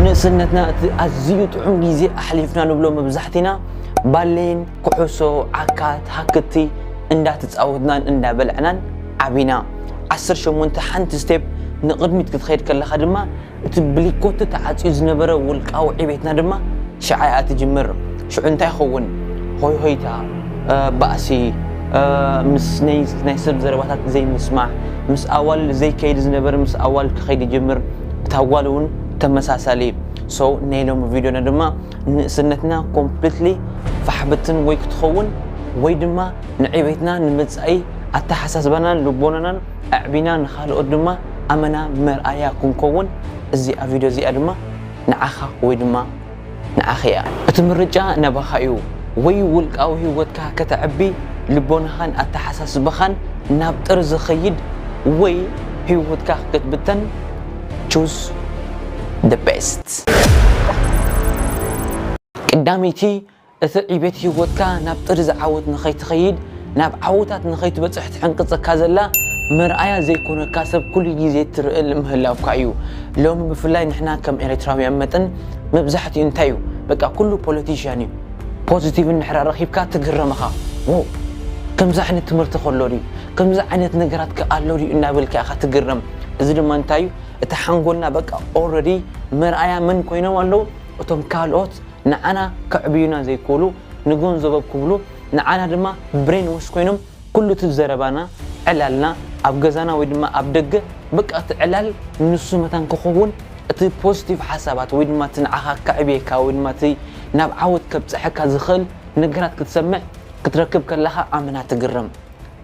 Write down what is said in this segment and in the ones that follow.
ንእስነትና እቲ ኣዝዩ ጥዑም ግዜ ኣሕሊፍና ንብሎ መብዛሕቲና ባሌን፣ ኩዕሶ፣ ዓካት፣ ሃክቲ እንዳተጻወትናን እንዳበልዕናን ዓቢና። ዓሰርተ ሸሞንተ ሓንቲ ስቴፕ ንቕድሚት ክትኸይድ ከለኻ ድማ እቲ ብሊኮቲ ተዓጽዩ ዝነበረ ውልቃዊ ዕቤትና ድማ ሽዓ እያ ትጅምር። ሽዑ እንታይ ይኸውን? ሆይሆይታ፣ እ፣ ባእሲ፣ እ፣ ምስ ናይ፣ ናይ ሰብ ዘረባታት ዘይምስማዕ፣ ምስ ኣዋልድ ዘይከይድ ዝነበረ ምስ ኣዋልድ ክኸይድ ይጅምር። እታ ጓል እውን ተመሳሳሊ። So ናይ ሎሚ ቪድዮና ድማ ንእስነትና ኮምፕሊትሊ ፋሕብትን ወይ ክትኸውን ወይ ድማ ንዕቤትና ንመጻኢ ኣተሓሳስባናን ልቦናናን ኣዕቢና ንኻልኦት ድማ ኣመና መርኣያ ክንከውን እዚኣ ቪድዮ እዚኣ ድማ ንዓኻ ወይ ድማ ንዓኺ እያ። እቲ ምርጫ ናባኻ እዩ። ወይ ውልቃዊ ህይወትካ ከተዕቢ፣ ልቦናኻን ኣተሓሳስባኻን ናብ ጥር ዝኸይድ፣ ወይ ህይወትካ ክትብተን። Choose the best። ቀዳመይቲ፣ እቲ ዕቤት ህይወትካ ናብ ጥርዚ ዓወት ንኸይትኸይድ፣ ናብ ዓወታት ንኸይትበጽሕ ትሕንቅጸካ ዘላ መርኣያ ዘይኮነካ ሰብ ኩሉ ግዜ ትርእል ምህላውካ እዩ። ሎሚ ብፍላይ ንሕና ከም ኤርትራውያን መጠን መብዛሕትኡ እንታይ እዩ? በቃ ኩሉ ፖለቲሽያን እዩ። ፖዚቲቭ እንድሕር ረኺብካ ትግረም ኢኻ። ዎ፣ ከምዚ ዓይነት ትምህርቲ ከሎ ድዩ? ከምዚ ዓይነት ነገራት ከ ኣሎ ድዩ? እናበልካ ኢኻ ትግረም። እዚ ድማ እንታይ እዩ? እቲ ሓንጎልና በቃ ኦልሬዲ መርኣያ መን ኮይኖም ኣለዉ? እቶም ካልኦት ንዓና ከዕብዩና ዘይክእሉ፣ ንገንዘቦም ክብሉ ንዓና ድማ ብሬን ዎሽ ኮይኖም ኩሉ እቲ ዘረባና፣ ዕላልና፣ ኣብ ገዛና ወይ ድማ ኣብ ደገ በቃ እቲ ዕላል ንሱ መታን ክኸውን፣ እቲ ፖዚቲቭ ሓሳባት ወይ ድማ እቲ ንዓኻ ከዕብየካ ወይ ድማ እቲ ናብ ዓወት ከብጽሐካ ዝኽእል ነገራት ክትሰምዕ ክትረክብ ከለኻ ኣመና ትግረም።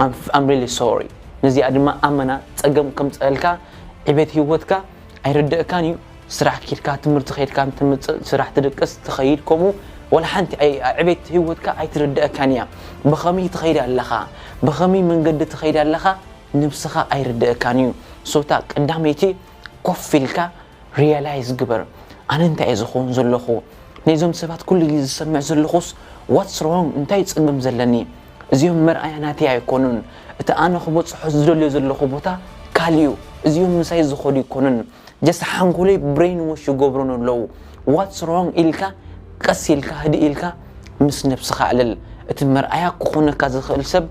I'm, I'm really sorry። ነዚኣ ድማ ኣመና ጸገም ከምጸልካ ዕቤት ህይወትካ ኣይርድእካን እዩ። ስራሕ ኪድካ፣ ትምህርቲ ኸይድካ ትምጽእ፣ ስራሕ ትድቅስ፣ ትኸይድ፣ ከምኡ ወላ ሓንቲ ኣይ-፣ ዕቤት ህይወትካ ኣይትርድእካን እያ። ብኸመይ ትኸይድ ኣለኻ፣ ብኸመይ መንገዲ ትኸይድ ኣለኻ፣ ንብስኻ ኣይርድእካን እዩ። ሶታ ቀዳመይቲ ኮፍ ኢልካ ሪያላይዝ ግበር። ኣነ እንታይ እየ ዝኸውን ዘለኹ? ነዞም ሰባት ኩሉ ግዜ ዝሰምዕ ዘለኹስ ዋትስ ሮንግ? እንታይ ጸገም ዘለኒ? እዚኦም መርኣያ ናተይ ኣይኮኑን። እቲ ኣነ ክበጽሖ ዝደልዮ ዘለኹ ቦታ ካልእ እዩ። እዚኦም ምሳይ ዝኸዱ ኣይኮኑን። ጀስት ሓንጎለይ ብሬን ዎሽ ይገብሩን ኣለዉ። ዋትስ ሮንግ ኢልካ ቀስ ኢልካ ህድእ ኢልካ ምስ ነብስኻ ኣዕልል። እቲ መርኣያ ክኾነካ ዝኽእል ሰብ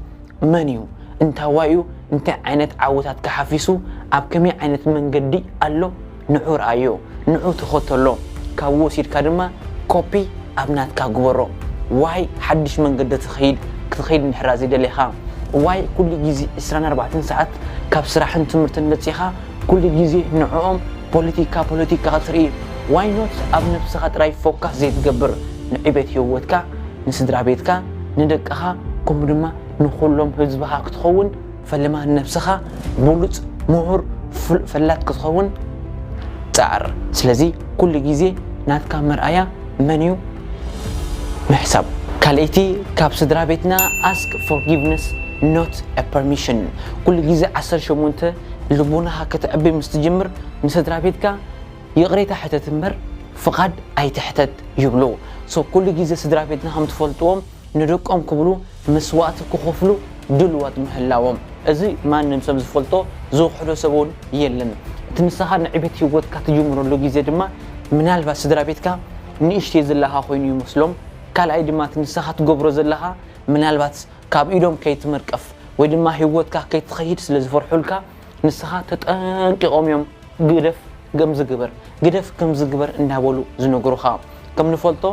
መን እዩ? እንታዋይ እዩ? እንታይ ዓይነት ዓወታት ከሓፊሱ? ኣብ ከመይ ዓይነት መንገዲ ኣሎ? ንዑ ርኣዮ፣ ንዑ ተኸተሎ። ካብኡ ወሲድካ ድማ ኮፒ ኣብ ናትካ ግበሮ። ዋይ ሓድሽ መንገዲ ትኸይድ፣ ክትኸይድ እንድሕራ ዘይደሊኻ፣ ዋይ ኩሉ ግዜ ዕስራን ኣርባዕተን ሰዓት ካብ ስራሕን ትምህርትን መጺኻ ኩሉ ግዜ ንዕኦም ፖለቲካ፣ ፖለቲካ ክትርኢ? ዋይ ኖት ኣብ ነብስኻ ጥራይ ፎካስ ዘይትገብር? ንዕቤት ህይወትካ፣ ንስድራ ቤትካ፣ ንደቅኻ፣ ከምኡ ድማ ንኹሎም ህዝብኻ ክትኸውን ፈለማ ንነብስኻ ብሉጽ፣ ምሁር፣ ፍል-፣ ፈላጥ ክትኸውን ጻዕር። ስለዚ ኩሉ ግዜ ናትካ መርኣያ መን እዩ? ምሕሳብ። ካልኣይቲ፣ ካብ ስድራ ቤትና ask forgiveness, not a permission። ኩሉ ግዜ ዓሰርተ ሸሞንተ ልቦናኻ ከተዕቢ ምስ ትጅምር ንስድራ ቤትካ ይቕሬታ ሕተት እምበር ፍቓድ ኣይትሕተት ይብሉ። So ኩሉ ግዜ ስድራ ቤትና ከም ትፈልጥዎም ንደቆም ክብሉ መስዋእቲ ክኸፍሉ ድልዋት ምህላዎም፣ እዚ ማንም ሰብ ዝፈልጦ ዝኽሕዶ ሰብ እውን የለን። እቲ ንስኻ ንዕቤት ህይወትካ ትጅምረሉ ግዜ ድማ ምናልባት ስድራ ቤትካ ንእሽተይ ዘለኻ ኮይኑ ይመስሎም። ካልኣይ ድማ እቲ ንስኻ ትገብሮ ዘለኻ ምናልባት ካብ ኢዶም ከይትምርቀፍ ወይ ድማ ህይወትካ ከይትኸይድ ስለ ዝፈርሑልካ ንስኻ ተጠንቂቖም እዮም። ግደፍ ከምዚ ግበር፣ ግደፍ ከምዚ ግበር እንዳበሉ ዝነግሩኻ። ከም ንፈልጦ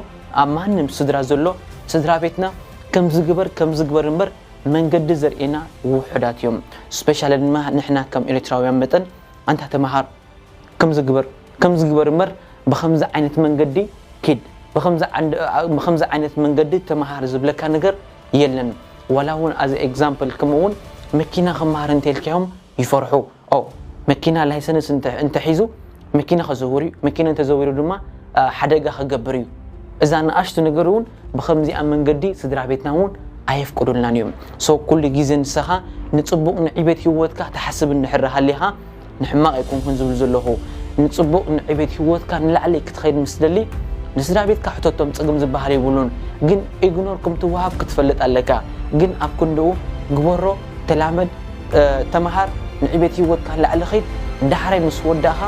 ኣብ ማንም ስድራ ዘሎ ስድራ ቤትና ከምዚ ግበር ከምዚ ግበር እምበር መንገዲ ዘርእየና ውሑዳት እዮም። ስፔሻሊ ድማ ንሕና ከም ኤርትራውያን መጠን ኣንታ ተመሃር ከምዚ ግበር ከምዚ ግበር እምበር ብኸምዚ ዓይነት መንገዲ ኪድ፣ ብኸምዚ ዓንድ-፣ ብኸምዚ ዓይነት መንገዲ ተመሃር ዝብለካ ነገር የለን። ዋላ እውን ኣዚ ኤግዛምፕል ከምኡ እውን መኪና ክመሃር እንተልካዮም ይፈርሑ። ኦ፣ መኪና ላይሰንስ እንተ-፣ እንተሒዙ መኪና ከዘውር እዩ። መኪና እንተዘዊሩ ድማ፣ አ፣ ሓደጋ ክገብር እዩ። እዛ ንኣሽቱ ነገር እውን ብኸምዚኣ መንገዲ ስድራ ቤትና እውን ኣየፍቅዱልናን እዮም። ሶ ኩሉ ግዜ ንስኻ ንጽቡቕ ንዕቤት ህይወትካ ትሓስብ እንድሕር ሃሊኻ ንሕማቕ ኣይኮንኩን ዝብል ዘለኹ። ንጽቡቕ ንዕቤት ህይወትካ ንላዕሊ ክትኸይድ ምስ ትደሊ ንስድራ ቤትካ ሕተቶም፣ ጸገም ዝበሃል የብሉን። ግን ኢግኖር ከም ትወሃብ ክትፈልጥ ኣለካ። ግን ኣብ ክንድኡ ግበሮ፣ ተላመድ፣ እ፣ ተመሃር፣ ንዕቤት ህይወትካ ንላዕሊ ኸይድ። ዳሕራይ ምስ ወዳእኻ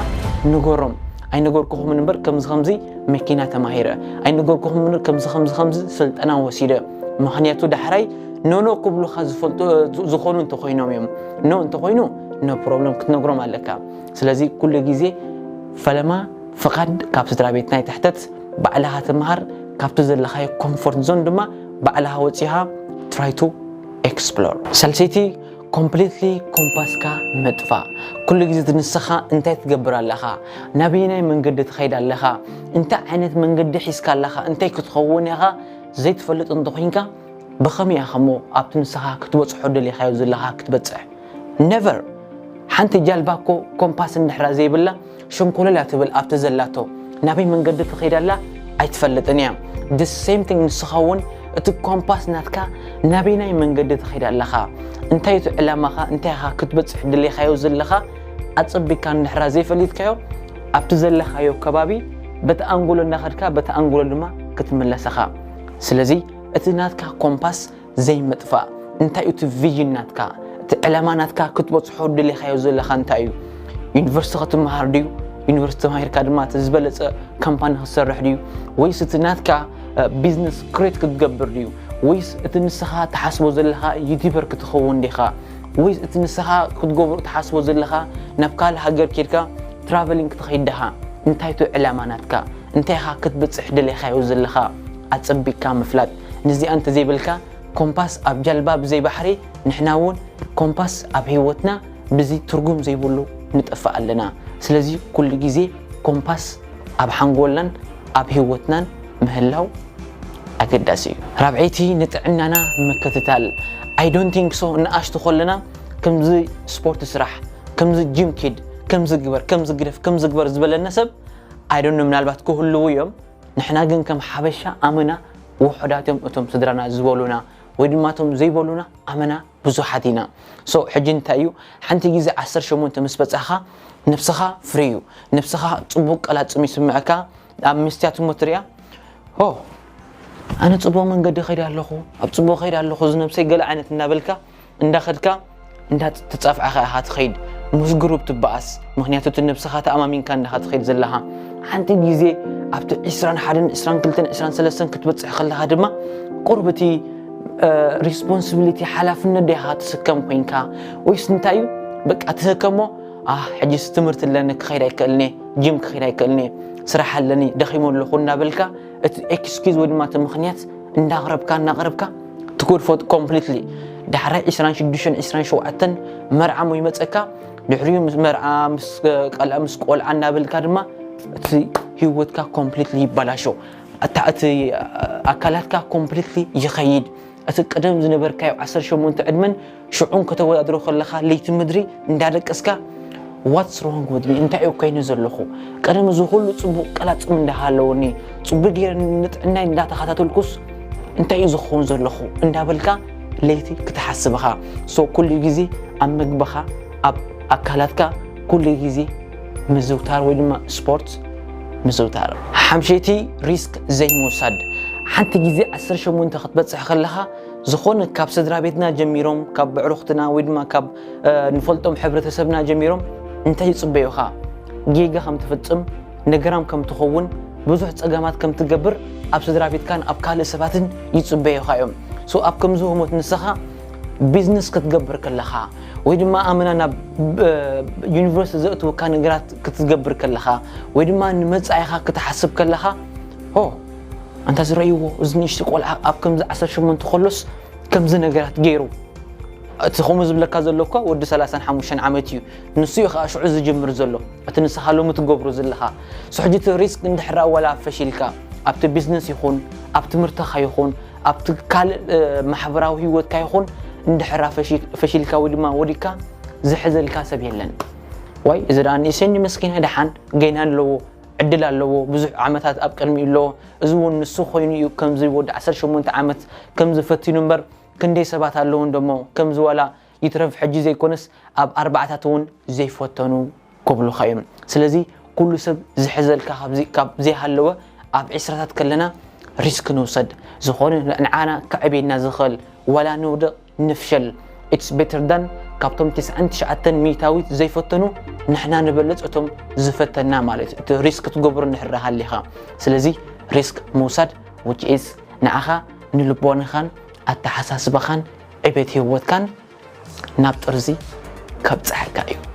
ንገሮም። ኣይነገርኩኹምን እምበር ከምዚ ከምዚ መኪና ተማሂረ ኣይነገርኩኹም እምበር ከምዚ ከምዚ ከምዚ ስልጠና ወሲደ። ምኽንያቱ ዳሕራይ ኖኖ ክብሉኻ ዝፈልጡ ዝኾኑ እንተኾይኖም እዮም። ኖ እንተኾይኑ ኖ ፕሮብለም ክትነግሮም ኣለካ። ስለዚ ኩሉ ግዜ ፈለማ ፍቓድ ካብ ስድራ ቤትና ይትሕተት። ባዕልኻ ተምሃር። ካብቲ ዘለኻዮ ኮምፎርት ዞን ድማ ባዕልኻ ወፂኻ try to explore። ሳልሰይቲ ኮምፕሊትሊ ኮምፓስካ ምጥፋእ። ኩሉ ግዜ እቲ ንስኻ እንታይ ትገብር ኣለኻ፣ ናበየናይ መንገዲ ትኸይድ ኣለኻ፣ እንታይ ዓይነት መንገዲ ሒዝካ ኣለኻ፣ እንታይ ክትኸውን ኢኻ ዘይትፈልጥ እንተኾይንካ ብኸመይ ኢኻ እሞ ኣብቲ ንስኻ ክትበፅሖ ደሊኻዮ ዘለኻ ክትበፅሕ? ነቨር። ሓንቲ ጃልባ እኮ ኮምፓስ እንድሕራ ዘይብላ ሸንኮለል እያ ትብል ኣብቲ ዘላቶ። ናበይ መንገዲ ትኸይድ ኣላ ኣይትፈልጥን እያ። The same thing ንስኻ እውን እቲ ኮምፓስ ናትካ ናበይናይ መንገዲ ትኸይድ ኣለኻ፣ እንታይ እቲ ዕላማኻ፣ እንታይ ኢኻ ክትበፅሕ ድሌኻዮ ዘለኻ ኣፀቢካ እንድሕራ ዘይፈሊጥካዮ ኣብቲ ዘለኻዮ ከባቢ በቲ ኣንጎሎ እናኸድካ በቲ ኣንጎሎ ድማ ክትምለሰኻ። ስለዚ እቲ ናትካ ኮምፓስ ዘይምጥፋእ እንታይ እዩ እቲ ቪዥን ናትካ፣ እቲ ዕላማ ናትካ ክትበፅሖ ድሌኻዮ ዘለኻ እንታይ እዩ? ዩኒቨርሲቲ ክትመሃር ድዩ? ዩኒቨርሲቲ ተማሂርካ ድማ እቲ ዝበለፀ ካምፓኒ ክትሰርሕ ድዩ? ወይስ እቲ ናትካ ቢዝነስ ክሬት ክትገብር ድዩ? ወይስ እቲ ንስኻ ትሓስቦ ዘለኻ ዩቲበር ክትኸውን ዲኻ? ወይስ እቲ ንስኻ ክትገብሮ ትሓስቦ ዘለኻ ናብ ካልእ ሃገር ኬድካ ትራቨሊንግ ክትኸይድ ዲኻ? እንታይ እቲ ዕላማ ናትካ? እንታይ ኢኻ ክትብፅሕ ደሊኻዮ ዘለኻ ኣፀቢቅካ ምፍላጥ። ንዚኣ እንተዘይብልካ ኮምፓስ ኣብ ጃልባ ብዘይ ባሕሪ ንሕና እውን ኮምፓስ ኣብ ህይወትና ብዚ ትርጉም ዘይብሉ ንጠፍእ ኣለና። ስለዚ ኩሉ ግዜ ኮምፓስ ኣብ ሓንጎልናን ኣብ ህይወትናን ምህላው ኣገዳሲ እዩ። ራብዐይቲ ንጥዕናና ምክትታል። I don't think so ንኣሽቱ ከለና ከምዚ ስፖርት ስራሕ፣ ከምዚ ጂም ኪድ፣ ከምዚ ግበር፣ ከምዚ ግደፍ፣ ከምዚ ግበር ዝበለና ሰብ I don't know ምናልባት ክህልዉ እዮም። ንሕና ግን ከም ሓበሻ ኣመና ውሑዳት እዮም እቶም ስድራና ዝበሉና ወይ ድማ እቶም ዘይበሉና ኣመና ብዙሓት ኢና። So ሕጂ እንታይ እዩ ሓንቲ ግዜ ዓሰርተ ሸሞንተ ምስ በጻኻ ነብስኻ ፍሪ እዩ። ነብስኻ ጽቡቅ ቀላጽም ይስምዐካ። ኣብ መስትያት እሞ ትሪኣ ሆ ኣነ ጽቡቅ መንገዲ ከይድ ኣለኹ ኣብ ጽቡቅ ከይድ ኣለኹ ዝነብሰይ ገለ ዓይነት እናበልካ እንዳኸድካ እንዳ ትጻፍዐኻ ኢኻ ትኸይድ ምስ ግሩብ ትበኣስ። ምክንያቱ እቲ ነብስኻ ተኣማሚንካ እንዳኻ ትኸይድ ዘለኻ ሓንቲ ግዜ ኣብቲ ዕስራን ሓደን ዕስራን ክልተን ዕስራን ሰለስተን ክትበጽሕ ከለኻ ድማ ቁርብ እቲ ሪስፖንሲቢሊቲ ሓላፍነት ዲኻ ትስከም ኮይንካ ወይስ እንታይ እዩ በቃ ትስከሞ። ኣህ ሕጂስ ትምህርቲ ኣለኒ ክኸይድ ኣይክእልኒ፣ ጂም ክኸይድ ኣይክእልኒ፣ ስራሕ ኣለኒ ደኺሞ ኣለኹ እናበልካ እቲ ኤክስኪዝ ወይ ድማ እቲ ምኽንያት እንዳቕረብካ እናቕረብካ ትጎድፎ ኮምፕሊትሊ። ዳሕራይ ዕስራን ሽዱሽተን ዕስራን ሸውዓተን መርዓ ሞ ይመፀካ። ድሕሪኡ ምስ መርዓ ምስ ቀልዓ ምስ ቆልዓ እናበልካ ድማ እቲ ህይወትካ ኮምፕሊትሊ ይበላሾ። እታ እቲ ኣካላትካ ኮምፕሊትሊ ይኸይድ። እቲ ቀደም ዝነበርካዮ ዓሰርተ ሸሞንተ ዕድመን ሽዑን ከተወዳድሮ ከለኻ ለይቲ ምድሪ እንዳደቀስካ what's wrong with me እንታይ እዩ ኮይኑ ዘለኹ? ቀደም እዚ ኩሉ ጽቡቕ ቀላጽም እንዳሃለወኒ ጽቡቕ ገይረ ንጥዕናይ እንዳተኸታተልኩስ እንታይ እዩ ዝኸውን ዘለኹ እንዳበልካ ለይቲ ክትሓስብኻ። So ኩሉ ግዜ ኣብ ምግብኻ ኣብ ኣካላትካ ኩሉ ግዜ ምዝውታር ወይ ድማ ስፖርት ምዝውታር። ሓምሸይቲ ሪስክ ዘይምውሳድ። ሓንቲ ግዜ ዓሰርተ ሸሞንተ ክትበጽሕ ከለኻ ዝኾነ ካብ ስድራ ቤትና ጀሚሮም ካብ ብዕሩኽትና ወይ ድማ ካብ ንፈልጦም ሕብረተሰብና ጀሚሮም እንታይ ይጽበዩኻ? ጌጋ ከም ትፍጽም፣ ነግራም ከም ትኸውን፣ ብዙሕ ጸገማት ከም ትገብር ኣብ ስድራ ቤትካን ኣብ ካልእ ሰባትን ይጽበዩኻ እዮም። So ኣብ ከምዚ ህሞት ንስኻ ቢዝነስ ክትገብር ከለኻ ወይ ድማ ኣመና ናብ ዩኒቨርሲቲ ዘእትወካ ነገራት ክትገብር ከለኻ ወይ ድማ ንመጻኢኻ ክትሓስብ ከለኻ ሆ ኣንታ ዝረእይዎ እዚ ንእሽቲ ቆልዓ ኣብ ከምዚ ዓሰርተ ሸሞንተ ከሎስ ከምዚ ነገራት ገይሩ እቲ ከምኡ ዝብለካ ዘሎ እኮ ወዲ ሰላሳን ሓሙሽተን ዓመት እዩ። ንሱ እዩ ከዓ ሽዑ ዝጅምር ዘሎ እቲ ንስኻ ሎሚ ትገብሮ ዘለኻ። So ሕጂ እቲ ሪስክ እንድሕር ዋላ ፈሺልካ ኣብቲ ቢዝነስ ይኹን ኣብ ትምህርትኻ ይኹን ኣብቲ ካልእ ማሕበራዊ ህይወትካ ይኹን እንድሕራ ፈሺልካ ወይ ድማ ወዲቅካ ዝሕዘልካ ሰብ የለን። ዋይ እዚ ደኣ ንእሰኒ መስኪና ደሓን ገይና ኣለዎ ዕድል ኣለዎ ብዙሕ ዓመታት ኣብ ቅድሚኡ ኣለዎ። እዚ እውን ንሱ ኮይኑ እዩ ከምዚ ወዲ ዓሰርተ ሸሞንተ ዓመት ከምዚ ፈቲኑ እምበር ክንደይ ሰባት ኣለዉ እንደሞ ከምዚ ዋላ ይትረፍ ሕጂ ዘይኮነስ ኣብ ኣርባዓታት እውን ዘይፈተኑ ክብሉኻ እዮም። ስለዚ ኩሉ ሰብ ዝሕዘልካ ካብ ዘይሃለወ ኣብ ዒስራታት ከለና ሪስክ ንውሰድ። ዝኾነ ንዓና ከዕብየና ዝኽእል ዋላ ንውድቕ ንፍሸል it's better than ካብቶም ትስዓን ትሽዓተን ሚእታዊት ዘይፈተኑ ንሕና ንበልፅ እቶም ዝፈተና ማለት እዩ። እቲ ሪስክ ክትገብሩ እንድሕር ሃሊኻ። ስለዚ ሪስክ ምውሳድ which is ንዓኻ ንልቦናኻን ኣተሓሳስባኻን ዕቤት ህይወትካን ናብ ጥርዚ ከብፅሐካ እዩ።